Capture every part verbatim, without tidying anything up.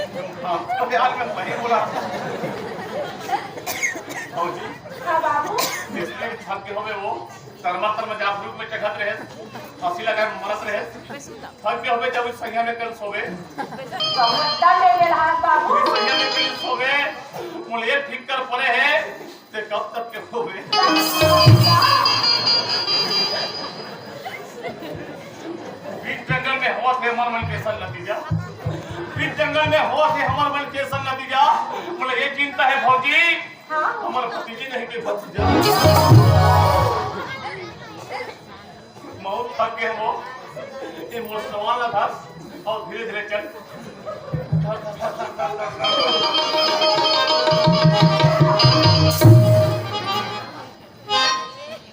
हाँ, अबे आज मैं सही बोला। भौजी, हाँ बाबू। इसमें थक के होवे वो, तरमा तरमा जागरूक में चढ़त रहे, फांसी लगा मरत रहे। थक के होवे जब इस संख्या में कल सोवे। बहुत दम ले ले हाथ बाबू। इस संख्या में कल सोवे, मुझे एक फिक्र पड़े है, ते कब तक के होवे? बीच जंगल में होवत हे हमर मन के सन नतीजा। बीच जंगल में होवत हे हमर मन के सन नतीजा। बोले, ये चिंता है भौजी, हाँ। हमर भतीजी नहीं के भतीजा। बहुत थक गए हो, ये मोर सवाल ना था, और धीरे धीरे चल।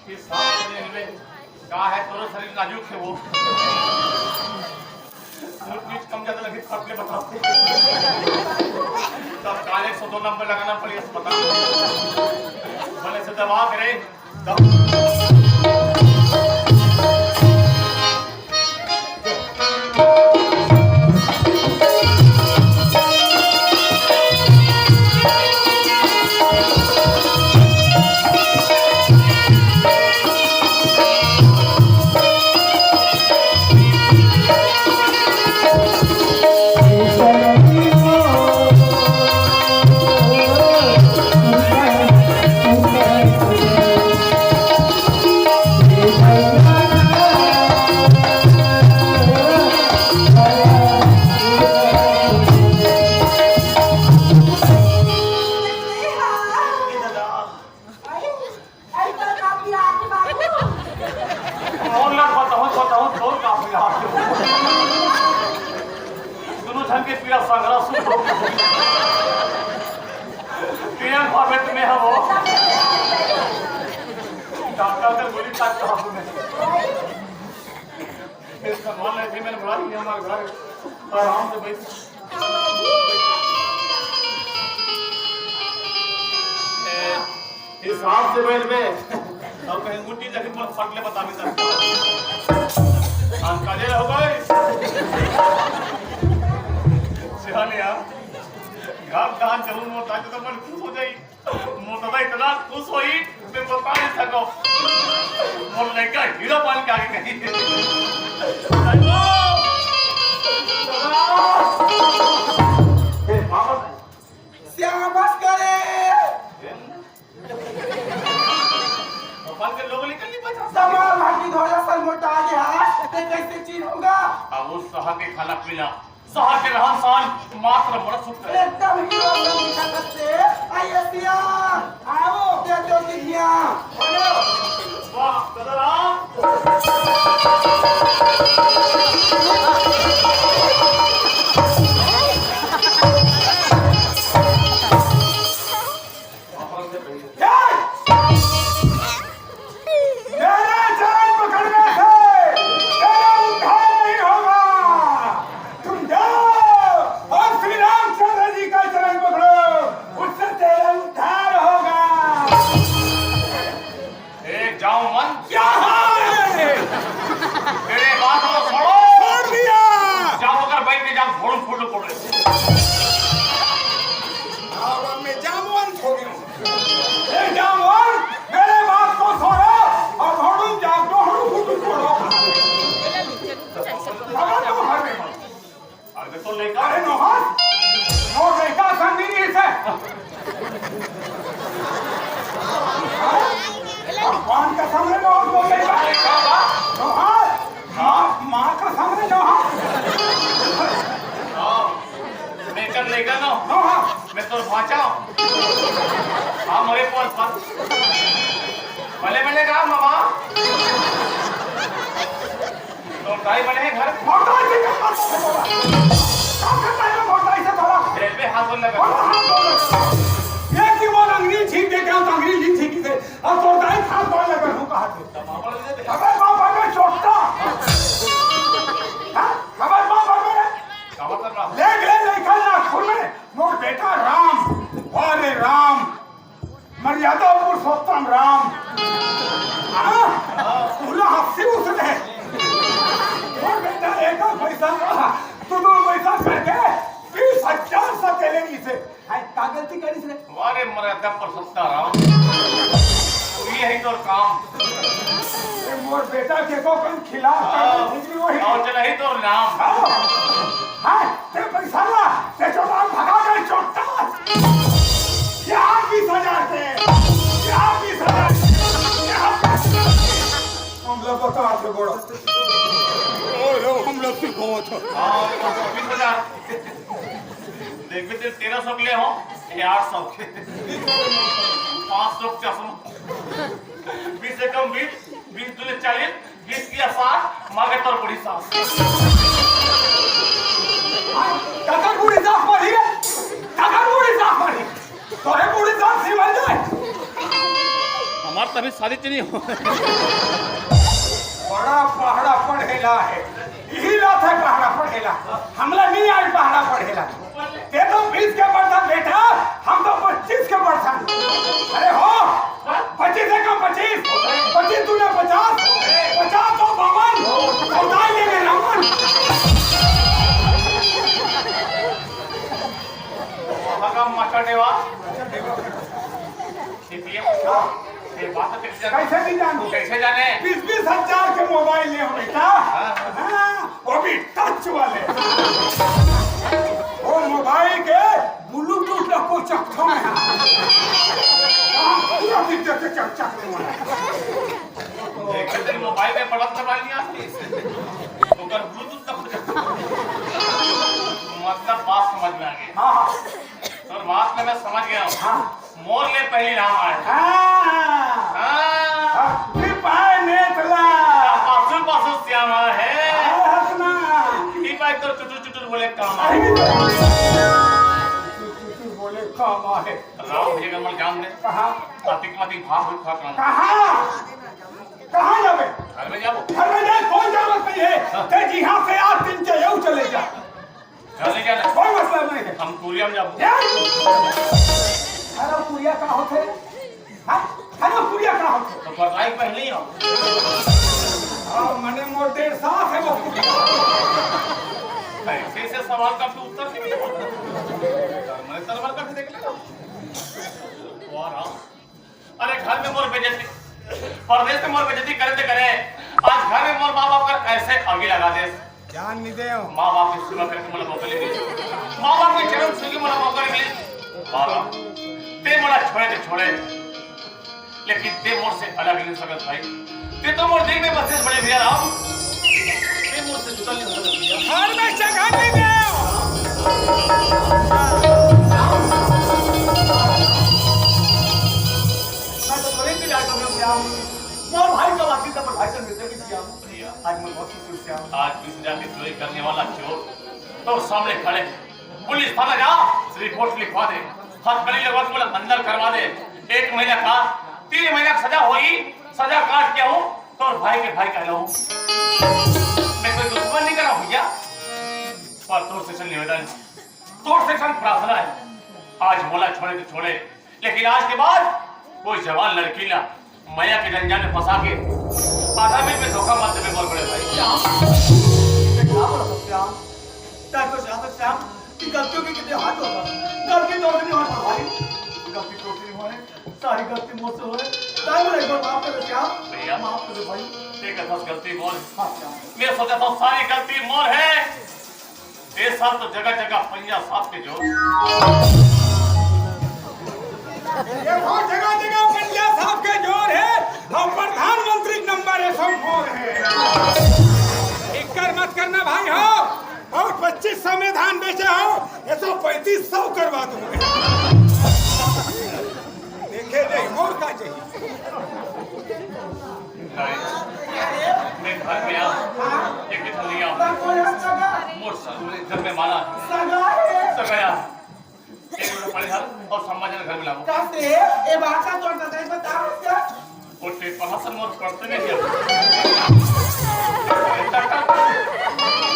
ये सांस लेने में का है, तोरो शरीर नाजुक है वो। ऊंच नीच कम ज्यादा लगी, फट ले बताओ। तब काले एक सौ दो नंबर लगाना पड़ी अस्पताल। भले से दवा करे, दवा। अरे, अरे, तोर का पीड़ा आथे बाबू? मोर लग बताहूँ, बताहूँ, तोर का पीड़ा आथे? दुनों झन के पीड़ा संगरा सुन लो। पीएम फॉर्मेट में है वो। डॉक्टर से गोली काट के हाथों में। ये सामान लेके मैंने बुला लिया हमारे घर। आराम से बैठ। ए, हिसाब से बैठ बे। अब कहीं गुड्डी जाके पर फट ले बता भी सकता। अंकल ये हो गए। सिवानिया, घर कहाँ जरूर मोटा तो मन खुश हो जाए। मोर दादा इतना खुश होई, मैं बता नहीं सको। मोर लड़का हीरो बन के आगे कहीं। ए, बाबा। श्यामस करे। अपन के लोग निकल नहीं बचा। समाज भाटी धोया सन मोटा गया, ते कैसे चीन होगा? अब उस शहर के खाना पीना शहर के रहन सहन मात्र बड़ा सुख है। एकदम हीरो से दिखा सकते हैं। आइए सिया, आओ, दे दो टिकिया। बोलो। वाह, दादा राम। मेरा चरण पकड़ने से तेरा उद्धार नहीं होगा। तुम जाओ और श्री रामचंद्र जी का चरण पकड़ो, उससे तेरा उद्धार होगा। ए, जाओ मन। क्या है? तेरे बात को छोड़ो। छोड़ दिया। जाओ, अगर बैठ के जाओ, फोड़ो, फोड़ो, फोड़ो। अब मैं जामुन छोड़ियो। ए जामुन, मेरे बात को छोड़ो और भोड़ू जा, भोड़ू फुटू छोड़ो। अब तो घर में मत। अरे तो लेकर अरे नोहा, वो लेकर संदीप से। भगवान कसम रे, नोहा को लेकर। नोहा, माँ, माँ कसम रे, नोहा। हाँ, मैं कर लेगा ना। नोहा। मैं तो भाचा हूँ। हाँ, मोरे पर, पर। भले, भले का मामा। तो दाई बने हैं घर। मोटाई से क्या बात है बाबा? काम करता है मोटाई से थोड़ा। रेलवे हाथ बोलने का। बड़ा हाथ बोल। ये कि वो अंग्रेजी छीन के क्या था, अंग्रेजी छीन के। अब तो दाई हाथ बोलने का हूँ कहा थे। तो मामा ने दे दे। अबे बाबा का चोट्टा। हाँ? अबे बाबा का का मतलब ना? ले गए लेकर नागपुर में। मोर बेटा राम, अरे राम, मर्यादा पुरुषोत्तम राम। हाँ? पूरा हफ्ते उसने। मोर बेटा एक पैसा, तू दो पैसा करके बीस हजार करिस रे। अरे मरदा पर सत्ता राम, यही तोर काम। ए, मोर बेटा के को कन खिलाफ करने हाँ, ठीक नहीं वही। और चला ही तोर नाम। हाँ, हाँ, ते पैसा ला, ते चोटाल भगा के चोटाल। यार बीस हजार के, यार बीस हजार के, यार हम लोग बता के बड़ा। ओ, यो, हम लोग से बहुत है। हाँ, बीस हजार। देख भी तेरे तेरह सौ के ले हो, ये आठ सौ के। पाँच सौ के चश्मा। बीस से कम बीस, बीस दूने चालीस, बीस की साठ, मांगे तोर बूढ़ी सास। हाँ, काकर बूढ़ी सास मारी रे? काकर बूढ़ी सास मारी? तोरे बूढ़ी सास ही मर जाए। हमार तभी शादी चली हो। बड़ा पहाड़ा पढ़ेला है। यही लात है पहाड़ा पढ़ेला। हमला नहीं आए पहाड़ा पढ़ेला। ते तो बीस के बढ़ता बेटा, हम तो पच्चीस के बढ़ता। अरे हो, पच्चीस है का पच्चीस? पच्चीस दूने पचास, पचास तो बावन, और दाई लेने रावन। भगम मचड़ेवा। सीपीएम। ये बात तो कैसे जाने? कैसे नहीं जानू? कैसे जाने? बीस बीस हजार के मोबाइल ले हो बेटा। हाँ। हाँ, वो भी टच वाले। वो मोबाइल के ब्लूटूथ ला कोचकथों में। हाँ, पूरा दिन देखे चक चक में। एक दिन मोबाइल में पलक दबा लिया। ओकर ब्लूटूथ ला कोचकथों। मतलब बात समझ में आ गई। हाँ, हाँ। और बात में मैं समझ गया हूँ। हाँ। मोर ले पहली राम आए। हाँ। हाँ। हाँ, कृपाए नेत ला। पासु पासु श्यामा है। हाँ, हंसना। कृपाए तो चुटुर चुटुर बोले काम आए। अरे, चुटुर चुटुर बोले काम आए। राम भैया का मन जान दे। कहाँ? अतिक मतिक भाग हुई खा काम। कहाँ? कहाँ जाबे? घर में जाबो। घर में जाए, कोई जरूरत नहीं है। हाँ। ते जिहाँ से आ, तीन के यू चले जा। चले जाना। कोई मतलब नहीं है। हम कुरिया में जाबो। क्या? अरे कुरिया का होथे? हाँ? अरे कुरिया का होथे? तो बताई पहले ही हो। हाँ, मने मोर डेढ़ साल है वो। ऐसे ऐसे सवाल का तू उत्तर नहीं दे पाता। मैं सरवर का भी देख लेगा। वाह राम। अरे घर में मोर बेइज्जती, परदेस में मोर बेइज्जती करे ते करे, आज घर में मोर माँ बाप कर ऐसे आगी लगा देस। जान नहीं दे। माँ बाप की सेवा करके मोला मौका नहीं मिले, माँ बाप के चरण छू के मोला मौका नहीं मिले। बाबा, ते मोला छोड़े ते छोड़े, लेकिन ते मोर से अलग नहीं सकत भाई। ते तो मोर दिल में बसे बड़े भैया राम। ते मोर से जुदा नहीं हो सकत भैया। घर में जगह नहीं दे। मैं तो बड़े इंतजार कर रहा हूँ भैया। मोर भाई का बाकी सब भाई से मिलते भी भैया। भैया। आज मैं बहुत खुश हूँ श्याम। आज बीस हजार की चोरी करने वाला चोर तो सामने खड़े। पुलिस थाना जा, रिपोर्ट लिखवा दे, हथकड़ी लगवा के बोला अंदर करवा दे। एक महीना का, तीन महीना की सजा होई, सजा काट के हूँ, तोर भाई के भाई कहलाऊँ। मैं कोई दुश्मन नहीं करा भैया, पर तोर से निवेदन, तोर से प्रार्थना है, आज मोला छोड़े तो छोड़े, लेकिन आज के बाद कोई जवान लड़की ला मया के जंजाल में फंसा के आधा मिल में धोखा मत देवे मोर बड़े भाई। श्याम, ये क्या बोला था श्याम? तै तो जानत श्याम कि गलतियों के कितने हाथ होता। गलती तो नहीं होता भाई, गलती तो नहीं होए, सारी गलती मुझसे होए। तै मुझे एक बार माफ कर दे श्याम, भैया। माफ कर दे भाई। ते कथस गलती मोर। हाँ श्याम। मैं सोचा था सारी गलती मोर है। ए साल तो जगह जगह पंजा साफ के जोर। देखो, जगह जगह पंजा साफ के जोर है और प्रधानमंत्री नंबर है, सब मोर है। इक्कर मत करना भाई हो, और पच्चीस संविधान बेचे हो, ये तो पैंतीस सौ करवा दूंगा। देखे नहीं, मोर का चाहिए। नहीं, मैं घर में आ, ये किधर लिया? मोर सर, घर में माना। सगाया। एक तो पढ़े हल और सम्मान जन घर में लागो। का से? ए बात का तोर दादा बताओ क्या? वो टेप पढ़ा सर मोर पढ़ते नहीं दिया।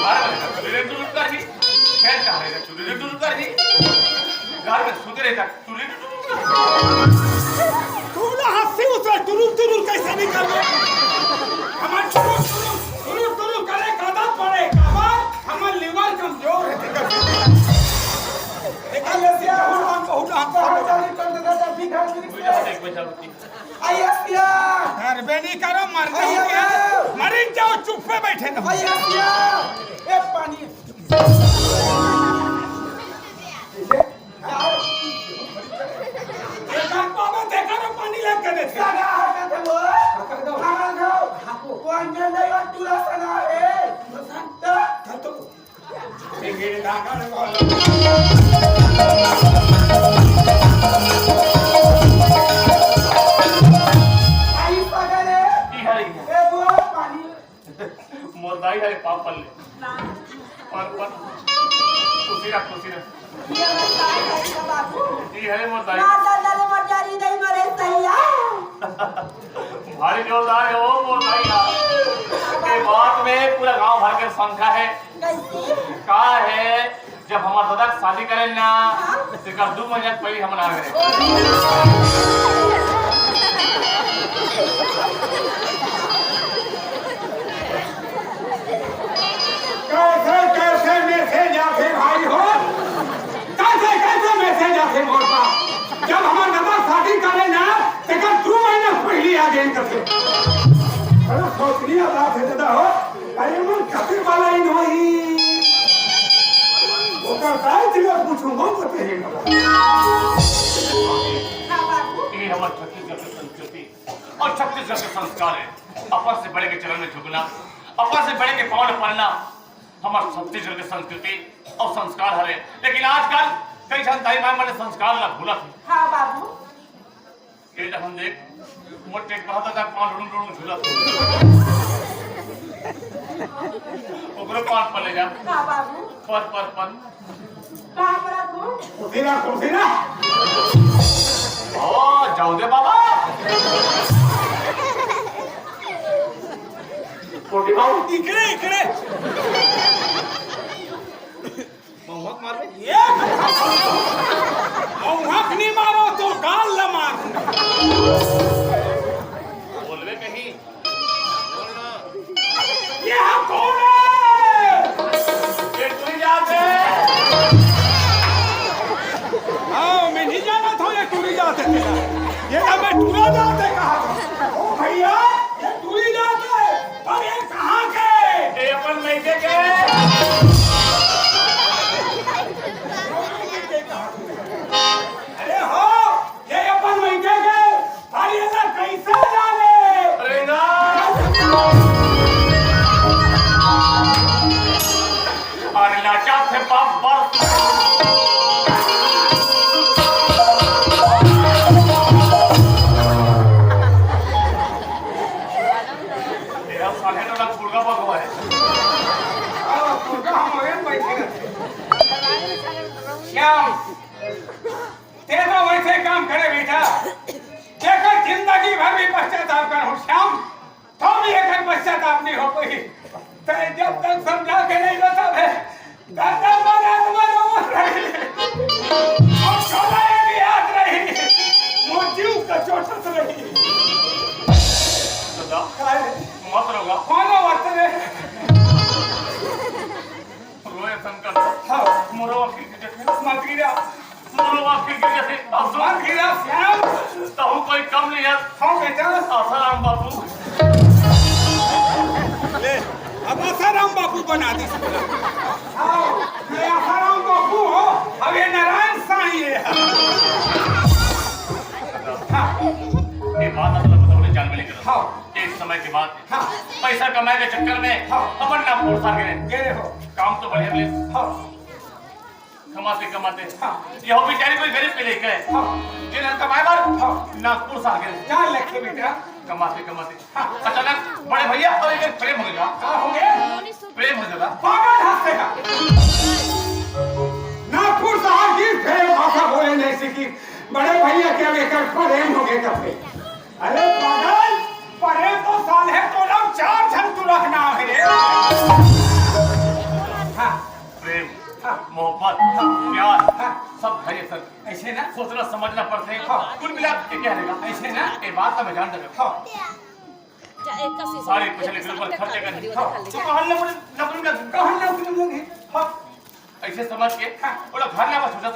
अरे, चुरी रे टुरुल कर ही। खेल का है, चुरी रे टुरुल कर ही। घर में सुते रहता, चुरी रे टुरुल कर। तू ना हंसी उसे टुरुल टुरुल कैसे निकल गया? हमारे टुरुल टुरुल, टुरुल टुरुल करे, कादा पड़े, काबा, हमारे लिवर कमजोर है, ठीक है? निकल ले सिया, बहुत हम, बहुत हम। भैया सिया, ए पानी। ए, बाबा, देखा ना, पानी लग के देखे। सगा हटा दे वो। हटा दो। खाना खाओ। वो अंजन नहीं, वो टूरा सगा है। तो आई पागल है। की है? ए, बुआ, पानी। मोर दाई है, पाप पल्ले। पर, पर। खुशी रख, खुशी रख। ये मोर दाई है, बाबू। की है मोर दाई? ना, ना, ना, मोर जारी नहीं मरे, सही है। भारी जोरदार है वो मोर दाई का। ये बात में पूरा गांव भर के शंका है। कैसे? का है, जब हमर दादा के शादी करे ना, हाँ? तेकर दू महीना पहले हमन आ गए। कैसे, कैसे message आथे भाई हो? कैसे, कैसे message आथे मोर पास? जब हमर दादा शादी करे ना, तेकर दू महीना पहले आ गए करके। बड़ा सोचनीय बात है दादा हो। अरे मन खातिर वाला ही नहीं। ओकर दाई जी ला पूछूंगा, वो तो ये ना। ये हमर छत्तीसगढ़ के संस्कृति और छत्तीसगढ़ के संस्कार है। अपन से बड़े के चरण में झुकना, अपन से बड़े के पाँव में पड़ना, हमर छत्तीसगढ़ के संस्कृति और संस्कार हरे। लेकिन आजकल कई झन दाई माई मन संस्कार ला भूलत हे। हाँ बाबू। ये हम देख, मोर टेक बहुत ज्यादा पाँव लुड़ुम लुड़ुम झूलत। ओकरो पाँव पर ले जा। हाँ बाबू। पर, पर, पर। कहाँ पर रखूं? कुर्सी ना, कुर्सी ना। ओ, जाऊ दे बाबा। कोटी बाबू। इकड़े, इकड़े। महुआ के मारबे? ये महुआ के नहीं मारो तो गाल ला मार। बोलबे कहीं। ये हम कौन है? ये टूरी जात है। हाँ, मैं नहीं जाना था ये टूरी जात है तेरा। ये ना मैं टूरा जात है कहा था। ओ भैया, ये टूरी जात है। पर ये कहाँ के? ये अपन मइके के। अरे हो, ये अपन मइके के। अरे ला कैसे जाने? अरे ना। अरे नाचा थे बाप बस। तेरा साढ़े नौ लाख मुर्गा पकवा है। हाँ, मुर्गा हमारे बैठे रहते। श्याम, तें तो वइसे काम करे बेटा, जेकर जिंदगी भर भी पश्चाताप करहूं श्याम, तो भी एकर पश्चाताप नहीं हो पाही। तें जब तक समझा के नहीं बताबे, तब तक मन आत्मा रोवत रही। अउ छोला ये भी याद रही, मोर जीव कचोटत रही। दादा, काहे? मत रोवा। कौन बात रे? रोए शंकर। हाँ। मोरो आँखी के देखे। मत गिरा। मोरो आँखी के देखे। अब मत गिरा, श्याम। तहूँ कोई कम नहीं है। हाँ, बेटा। आसाराम बापू। ले, अब आसाराम बापू बना दिस। हाँ, मैं आसाराम बापू हूँ, अब ये नारायण साईं है। हाँ। ये बात आप लोग बतौले जान में लेकर। हाँ। एक समय के बाद हाँ। पैसा कमाए के चक्कर में हाँ। अपन नागपुर सार गे। गे रहे हो। काम तो बढ़िया मिले। हाँ। कमाते कमाते हाँ। यह बेचारी कोई गरीब के लेके हाँ। जेल कमाए बर हाँ। नागपुर सार गे। जान लेके बेटा। कमाते कमाते हाँ। अचानक बड़े भैया और एक प्रेम हो गया। का हो गया? प्रेम हो गया। पागल हंसते हैं। नागपुर सार की प्रेम भाषा बोले नहीं सीखी। बड़े भैया के अब एक प्रेम हो गया तब से। अरे पागल, परे तो साल है तो लोग चार झन तू रखना है रे। हाँ, प्रेम, हाँ। मोहब्बत, हाँ। प्यार, हाँ। सब है ये सर। ऐसे ना? सोचना समझना पड़ते हैं। हाँ। कुल मिला के क्या रहेगा? ऐसे ना? ये बात तो मैं जान रहे हाँ। सारे पैसे लेकर ऊपर खर्चे कर। हाँ। तो कहल ना बोले, नौकरी में लग। कहल ना बोले, हाँ। ऐसे समझ के हाँ। बोला, घर ना बस सोचा